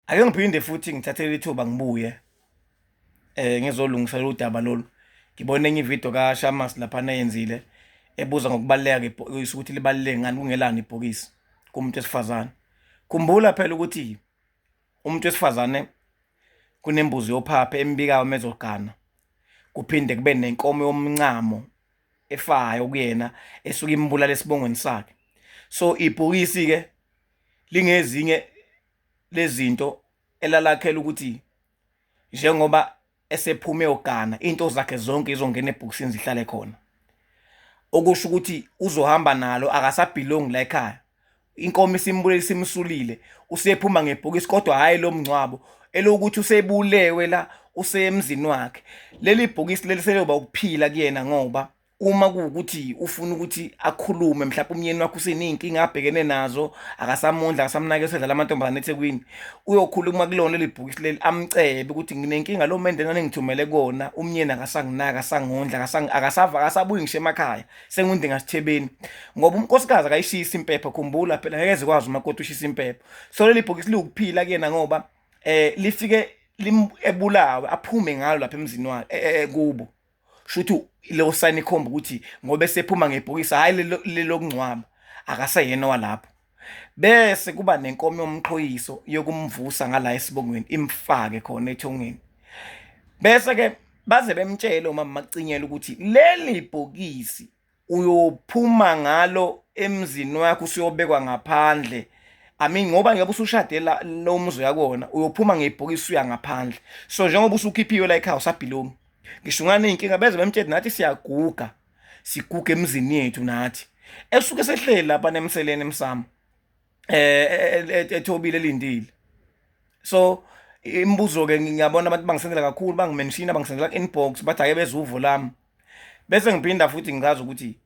Ake ngiphinde futhi ngithathele ithuba ngibuye ngizolungisa lolu daba lolu. Ngibone enye ividiyo kaShamas laphana eyenzile ebuza ngokubaluleka kwebhokisi ukuthi libaluleke ngani kungelani ibhokisi kumuntu wesifazane. Khumbula phela ukuthi umuntu wesifazane kunembuzi yophaphe embikayo uma ezogana, kuphinde kube nenkomo yomncamo efayo kuyena esuke imbulala esibongweni sakhe. So ibhokisi-ke lingezinye lezinto elalakhela ukuthi njengoba esephume yogana into zakhe zonke izongena ebhokisini zihlale khona, okusho ukuthi uzohamba nalo, akasabhilongi la ekhaya. Inkomo isimbulele, isimsulile, usephuma ngebhokisi, kodwa hhayi lo mngcwabo elokuthi usebulewe la, usemzini wakhe. Leli bhokisi leli seliyoba ukuphila kuyena, ngoba uma kuwukuthi ufuna ukuthi akhulume, mhlawumbe umyeni wakhe useney'nkinga abhekene nazo, akasamondla, akasamnake, usedlala amantombazane eThekwini, uyokhuluma kulona leli bhokisi leli, amcebe ukuthi nginenkinga lo mende engithumele kona, umyeni akasanginaki, akasangondla, akasava, akasabuyi ngisho emakhaya, sengundingasithebeni. Ngoba unkosikazi akayishisi impepho, khumbula phela ngeke ezikwazi umakoti ushisa impepho. So leli bhokisi liwukuphila kuyena ngoba lifike ebulawe, aphume ngalo lapha emzini wakhe kubo. Shuthi leyo sign ikhomba ukuthi ngoba esephuma ngebhokisi, hhayi lelokungcwaba, akaseyena walapho. Bese kuba nenkomo yomqhoyiso yokumvusa ngala esibongweni, imfake khona ethongeni. Bese-ke baze bemtshele umama Macinyela ukuthi leli bhokisi uyophuma ngalo emzini wakho, usuyobekwa ngaphandle. I mean, ngoba ngabe usushade la lo muzi uyakona, uyophuma ngebhokisi uya ngaphandle. So njengoba usukhiphiwe la ekhaya, usabhilongi. Ngisho unganey'nkinga, beze bemtshele nathi siyaguga, siguga emizini yethu nathi. Esuke sehleli lapha nemseleni emsamo, ethobile elindile. So imibuzo ke ngiyabona abantu bangisendela kakhulu, bangimenshina, bangisendela inbox, bathi ake beze uvo lami. Bese ngiphinda futhi ngichaza ukuthi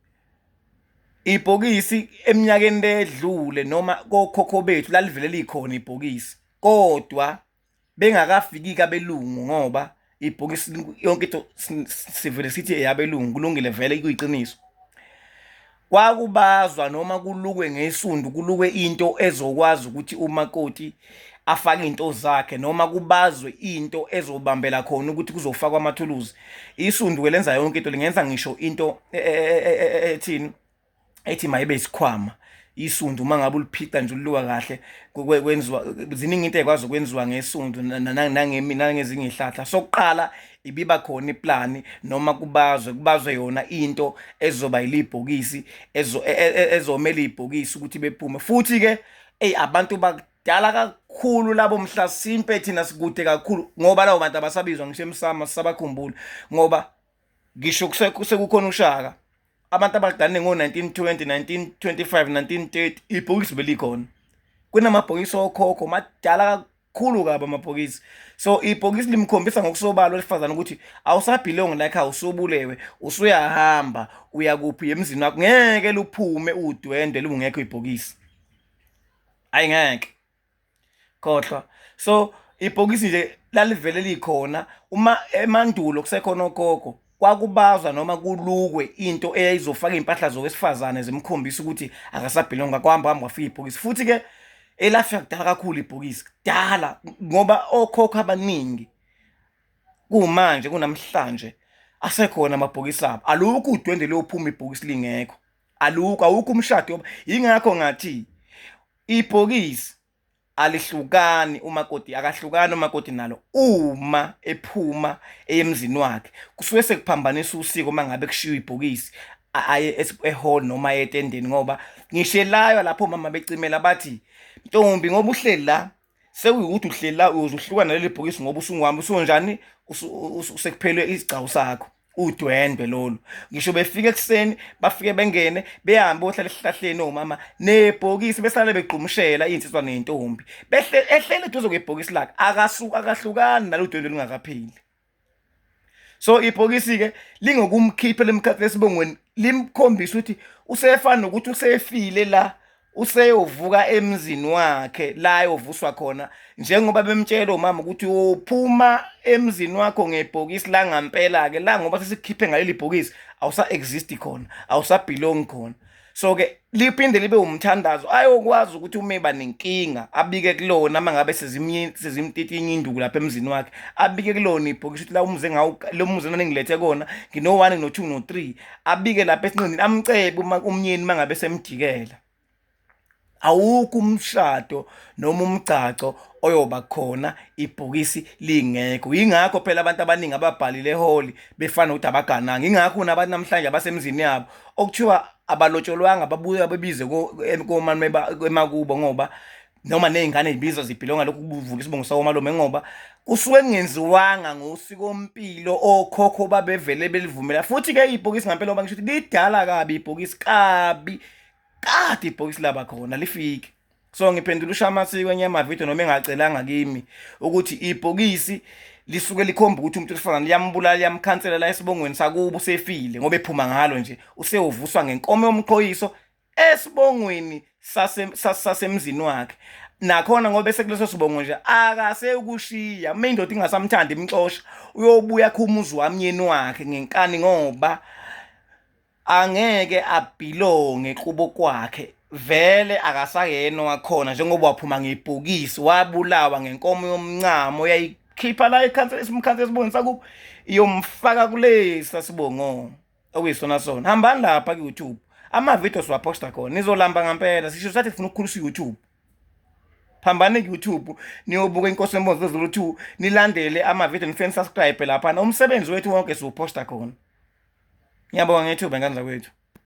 ibhokisi eminyakeni ledlule noma kokhokho bethu lalivele likhona ibhokisi, kodwa bengakafiki abelungu, ngoba ibhokisi yonke into sivele sithi eyabelungu, kulungile vele kuyiqiniso. Kwakubazwa noma kulukwe ngesundu, kulukwe into ezokwazi ukuthi umakoti afake into zakhe, noma kubazwe into ezobambela khona ukuthi kuzofakwa amathuluzi. Isundu ke lenza yonke into, lingenza ngisho into ethini ethi mayibe isikhwama. Isundu uma ngabe uliphica nje uluka kahle, kwenziwa ziningi into ekwazi ukwenziwa ngesundu nangezinye izihlahla. Sokuqala ibiba khona iplani noma kubazwe yona into ezoba yilibhokisi, ezomela ibhokisi ukuthi bephume. Futhi ke eyi abantu bakudala kakhulu labo, mhlasimpe thina sikude kakhulu, ngoba labo bantu abasabizwa ngisho emsamo, sisabakhumbula, ngoba ngisho sekukhona uShaka, abantu abagane ngo-1920, 1925, 1930, ibhokisi belikhona. Kunamabhokisi okhokho madala kakhulu kabi amabhokisi. So ibhokisi limkhombisa ngokusobala wesifazane ukuthi awusabhilongi la ekhaya, usubulewe, usuyahamba uya kuphi, emzini wakho. Ngeke luphume udwendwe lungekho ibhokisi, ayi ngeke, khohlwa. So ibhokisi nje lalivele likhona uma emandulo kusekhona okhokho, kwakubazwa noma kulukwe into eyayizofaka iy'mpahla zowesifazane zimkhombisa ukuthi akasabhilonga. Kwahamba hamba kwafika ibhokisi, futhi ke elafika kudala kakhulu ibhokisi, kudala, ngoba okhokho abaningi kumanje kunamhlanje asekhona amabhokisi abo. Alukho udwende liyophuma ibhokisi lingekho, alukho, awukho umshado. Yingakho ngathi ibhokisi alihlukani, umakoti akahlukani umakoti nalo uma ephuma emzini wakhe. Kusuke sekuphambanisa usiko uma ngabe kushiywa ibhokisi aye ehall noma etendeni, ngoba ngisho elaywa lapho omama becimela bathi, ntombi, ngoba uhleli la, sekuyukuthi uhleli la, uyoze uhlukane naleli bhokisi, ngoba usungwami usunjani, sekuphele isigcawu sakho, udwendwe lolu. Ngisho befika ekuseni, bafike bengene, behambe bohlala esihlahleni omama nebhokisi, besale begqumshela iy'nsizwa ney'ntombi, behle ehlele eduze kwebhokisi lakhe, akasuka akahlukani nalo dwendwe lungakapheli. So ibhokisi-ke lingokumkhipha lemkhathi lesibongweni, limkhombisa ukuthi usefana nokuthi usefile la, useyovuka emzini wakhe la ayovuswa khona, njengoba bemtshela umama ukuthi uphuma emzini wakho ngebhokisi la ngampela-ke la, ngoba sesikhiphe ngaleli bhokisi, awusa-exist khona, awusabhilongi khona. So ke liphinde libe umthandazo ayokwazi ukuthi uma eba nenkinga abike kulona, uma ngabe sezimtitinya induku lapha emzini wakhe, abike kulona ibhokisi ukuthi la umuzi engawu lo muzi engilethe kona ngino-one, ngino-two, no-three, abike lapha esinqindini, amcebe uma umnyeni uma ngabe semjikela. Awukho umshado noma umgcagco oyoba khona ibhokisi lingekho. Yingakho phela abantu abaningi ababhalile ehholi befana nokuthi abagananga. Yingakho nabantu namhlanje abasemzini yabo okuthiwa abalotsholwanga babuye bebize komalume emakubo, ngoba noma ney'ngane y'bizwa zibhilonga lokhu kuvula isibongo sakomalume, ngoba kusuke kungenziwanga ngosikompilo okhokho babevele belivumela. Futhi-ke ibhokisi ngampela, ngoba ngisho ukuthi lidala kabi ibhokisi, kabi kade ibhokisi laba khona lifike. So ngiphendula ushamasi kwenye amavidiyo noma engacelanga kimi ukuthi ibhokisi lisuke likhomba ukuthi umuntu wesifazane liyambulala, liyamkhansela la esibongweni sakubo, usefile ngoba ephuma ngalo nje, useyovuswa ngenkomo yomqhoyiso esibongweni sasemzini wakhe. Nakhona ngoba esekuleso sibongo nje akaseyukushiya, uma indoda ingasamthandi imxosha, uyobuya khumuzi wamyeni wakhe ngenkani, ngoba angeke abhilonge kubo kwakhe, vele akasayena wakhona njengoba waphuma ngebhokisi, wabulawa ngenkomo yomncamo yayikhipha la ekhansela, isimkhansela esibongo sakubo, iyomfaka kulesa sibongo okuyisona sona. Hambani lapha ku-YouTube, amavidiyo siwaphosta khona, nizolamba ngampela. Sisho sathi sifuna ukukhulisa u-YouTube. Phambani ku-YouTube niyobuka Inkosi Embonzo Zulu 2, nilandele amavidiyo, nifike nisubscribe laphana. Umsebenzi wethu wonke siwuphosta khona. Ngiyabonga ngethuba, ngane zakwethu.